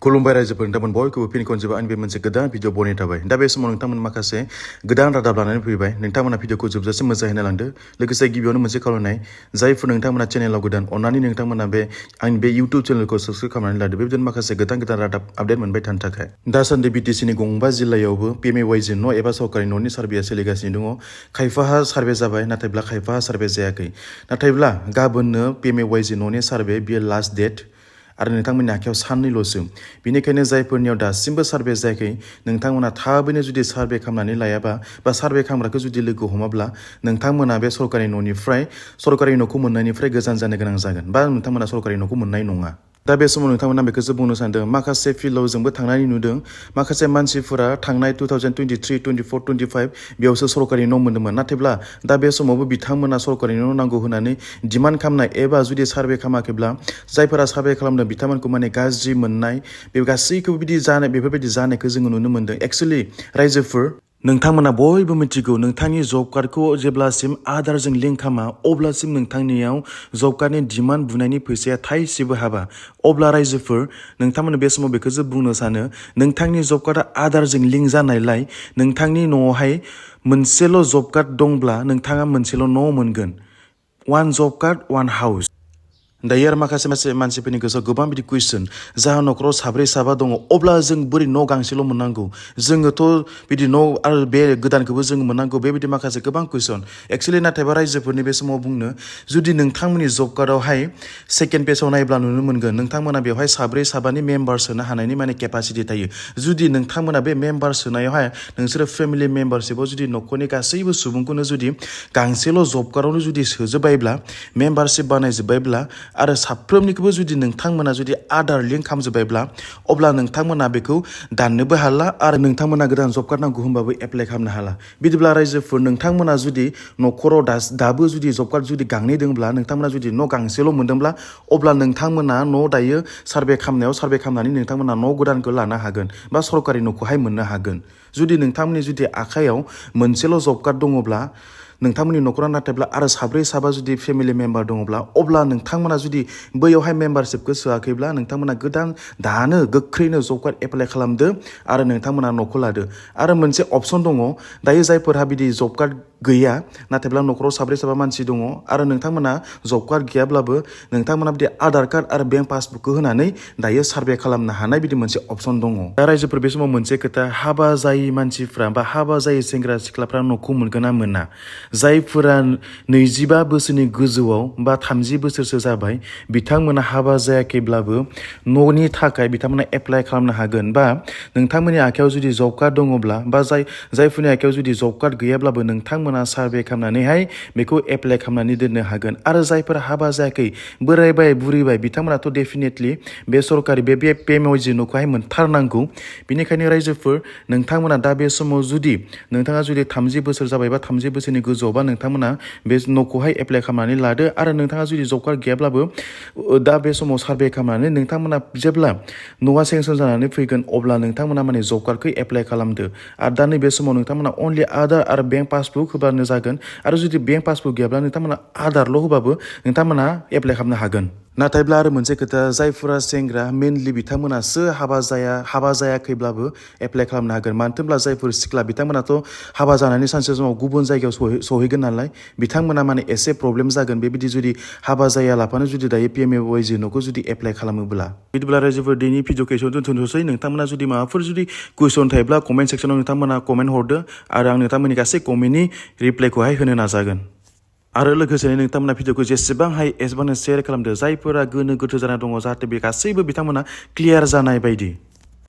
खुलुमबाय रायजोफोर नोंथांमोन बयखौबो फिन खनसेबाव आंनि बे मोनसे गोदान भिडिअ बनायनाय थाबाय दा बे समाव नोंथांमोन माखासे गोदान रादाब लानानै फैबाय नोंथांमोना भिडिअखौ जोबजासिम मोजाङै नायलांदो लोगोसे गिबियावनो मोनसे खावलायनाय जायफोर नोंथांमोना चेनेलाव गोदान अन्नानै नोंथांमोना आंनि बे इउट्युब चेनेलखौ साबस्क्राइब खालामनानै लादो बेबायदिनो माखासे गोदान रादाब आपडेट मोनबाय थानो थाखाय दासान्दि बिटिसिनि गंबा जिल्लायावबो PMAYG न' एबा सरकारि न'नि सार्भेया सोलिगासिनो दङ खायफाहा सार्भे जाबाय नाथायब्ला खायफाहा सार्भे जायाखै नाथायब्ला गाबोननो PMAYG न'नि सार्भे बियो लास्ट डेट आरो नोंथांमोननि आखायाव साननैल'सो बेनिखायनो जायफोरनियाव दासिमबो सार्भे जायाखै नोंथांमोना थाबैनो जुदि सार्भे खालामनानै लायाबा बा सार्भे खालामग्राखौ जुदि लोगो हमाब्ला नोंथांमोना बे सरकारि न'निफ्राय सरकारि न'खौ मोननायनिफ्राय गोजान जानो गोनां जागोन बा नोंथांमोना सरकारि न'खौ मोननाय नङा दा बे समाव नोंथांमोना बेखौसो बुंनो सानदों माखासे फिल्डआव जोंबो थांनानै नुदों माखासे मानसिफोरा थांनाय 2023, 24, 25 बेयावसो सरकारि न' मोन्दोंमोन नाथायब्ला दा बे समावबो बिथांमोना सरकारि न' नांगौ होननानै डिमान्ड खालामनाय एबा जुदि सार्भे खालामाखैब्ला जायफोरा सार्भे खालामदों बिथांमोनखौ गाज्रि मोननाय बे गासैखौबो बेफोरबायदि जानायखौ जोङो नुनो मोन्दों एक्सुअलि रायजोफोर नोंथांमोना बयबो मिथिगौ नोंथांनि जब कार्डखौ जेब्लासिम आधारजों लिंक खालामा अब्लासिम नोंथांनियाव जब कार्डनि डिमान्ड बुनायनि फैसाया थाइसेबो हाबा अब्ला रायजोफोर नोंथांमोना बे समाव बेखौसो बुंनो सानो नोंथांनि जब कार्डआ आधारजों लिंक जानायलाय नोंथांनि न'आवहाय मोनसेल' जब कार्ड दंब्ला नोंथाङा मोनसेल' न' मोनगोन वान जब कार्ड वान हाउस दायो आरो माखासे मानसिफोरनि गोसोआव गोबां बिदि कुइसन जाहा न'खराव साब्रै साबा दङ अब्ला जों बोरै न' गांसेल' मोननांगौ जोङोथ' बिदि न' आरो बे गोदानखौबो जों मोननांगौ बेबायदि माखासे गोबां कुइसन एक्सुअलि नाथायबा रायजोफोरनि बे समाव बुंनो जुदि नोंथांमोननि जब कार्डआवहाय सेकेन्ड पेजाव नायब्ला नुनो मोनगोन नोंथांमोना बेवहाय साब्रै साबानि मेम्बार सोनो हानायनि केपासिटि थायो जुदि नोंथांमोना बे मेम्बार सोनायावहाय नोंसोरो फेमिलि मेम्बारशिपआव जुदि न'खरनि गासैबो सुबुंखौनो जुदि गांसेल' जब कार्डआवनो जुदि सोजोब्बायब्ला मेम्बारशिप बानायजोब्बायब्ला आरो साफ्रोमनिखौबो जुदि नोंथांमोना जुदि आधार लिंक खालामजोब्बायब्ला अब्ला नोंथांमोना बेखौ दाननोबो हाला आरो नोंथांमोना गोदान जब कार्ड नांगौ होनबाबो एप्लाइ खालामनो हाला बिदिब्ला रायजोफोर नोंथांमोना जुदि न'खराव दाबो जुदि जब कार्ड जुदि गांनै दंब्ला नोंथांमोना जुदि न' गांसेल' मोनदोंब्ला अब्ला नोंथांमोना न' दायो सार्भे खालामनानै नोंथांमोना न' गोदानखौ लानो हागोन बा सरकारि न'खौहाय मोननो हागोन जुदि नोंथांमोननि जुदि आखायाव मोनसेल' जब कार्ड दङब्ला नोंथांमोननि न'खराव नाथायब्ला आरो साब्रै साबा जुदि फेमिलि मेम्बार दङब्ला अब्ला नोंथांमोना जुदि बैयावहाय मेम्बारशिपखौ सोआखैब्ला नोंथांमोना दानो गोख्रैनो जब कार्ड एप्लाइ खालामदो आरो नोंथांमोना न'खौ लादो आरो मोनसे अपसन दङ दायो जायफोरहा बिदि जब कार्ड गैया नाथायब्ला न'खराव साब्रै साबा मानसि दङ आरो नोंथांमोना जब कार्ड गैयाब्लाबो नोंथांमोना बिदि आधार कार्ड आरो बेंक पासबुकखौ होनानै दायो सार्भे खालामनो हानाय बिदि मोनसे अपसन दङ दा रायजोफोर बे समाव मोनसे खोथा हाबा जायै मानसिफ्रा बा हाबा जायै सेंग्रा सिख्लाफ्रा न'खौ मोनगोन ना मोना जायफोरा 25 बोसोरनि गोजौआव बा 30 बोसोरसो जाबाय बिथांमोना हाबा जायाखैब्लाबो न'नि थाखाय बिथांमोना एप्लाइ खालामनो हागोन बा नोंथांमोननि आखायाव जुदि जब कार्ड दङब्ला बा जायफोरनि आखायाव जुदि जब कार्ड गैयाब्लाबो नोंथांमोना सार्भे खालामनानैहाय बेखौ एप्लाइ खालामनानै दोननो हागोन आरो जायफोरा हाबा जायाखै बोरायबाय बुरिबाय बिथांमोनाथ' डेफिनेटलि बे सरकारि बे PMAYG न'खौहाय मोनथारनांगौ बेनिखायनो रायजोफोर नोंथांमोना दा बे समाव जुदि नोंथाङा जुदि 30 बोसोर जाबाय बा 30 बोसोरनि गोजौआवबा नोंथांमोना बे न'खौहाय एप्लाइ खालामनानै लादो आरो नोंथाङा जुदि जब कार्ड गैयाब्लाबो दा बे समाव सार्भे खालामनानै नोंथांमोना जेब्ला न'आ सेंसन जानानै फैगोन अब्ला नोंथांमोना जब कार्डखौ एप्लाइ खालामदो आरो दा नैबे समाव नोंथांमोना अनलि आधार आरो बेंक पासबुक होबानो जागोन आरो जुदि बेंक पासबुक गैयाब्ला नोंथांमोना आधारल' होबाबो नोंथांमोना एप्लाइ खालामनो हागोन नाथायब्ला आरो मोनसे खोथा जायफोरा सेंग्रा मेनलि बिथांमोनासो हाबा जायाखैब्लाबो एप्लाइ खालामनो हागोन मानो होनब्ला जायफोर सिख्ला बिथांमोनाथ' हाबा जानानै सानसे समाव गुबुन जायगायाव सहैगोन नालाय बिथांमोना एसे प्रब्लेम जागोन बेबायदि जुदि हाबा जायालाफानो जुदि दायो PMAYG न'खौ जुदि एप्लाइ खालामोब्ला बिदिब्ला रायजोफोर दिनै भिडिअखौ एसेयावनो दोनथ'नोसै नोंथांमोना जुदि माबाफोर जुदि कुइसन थायोब्ला कमेन्ट सेक्सनाव नोंथांमोना कमेन्ट हरदो आरो आं नोंथांमोननि गासै कमेन्टनि रिप्लाइखौहाय होनो नाजागोन आरो लोगोसेनो नोंथांमोना भिडिअखौ जेसेबां हायो एसेबांनो शेयार खालामदो जायफोरा गोनो गोथो जाना दङ जाहाथे बे गासैबो बिथांमोना क्लियार जानाय बायदि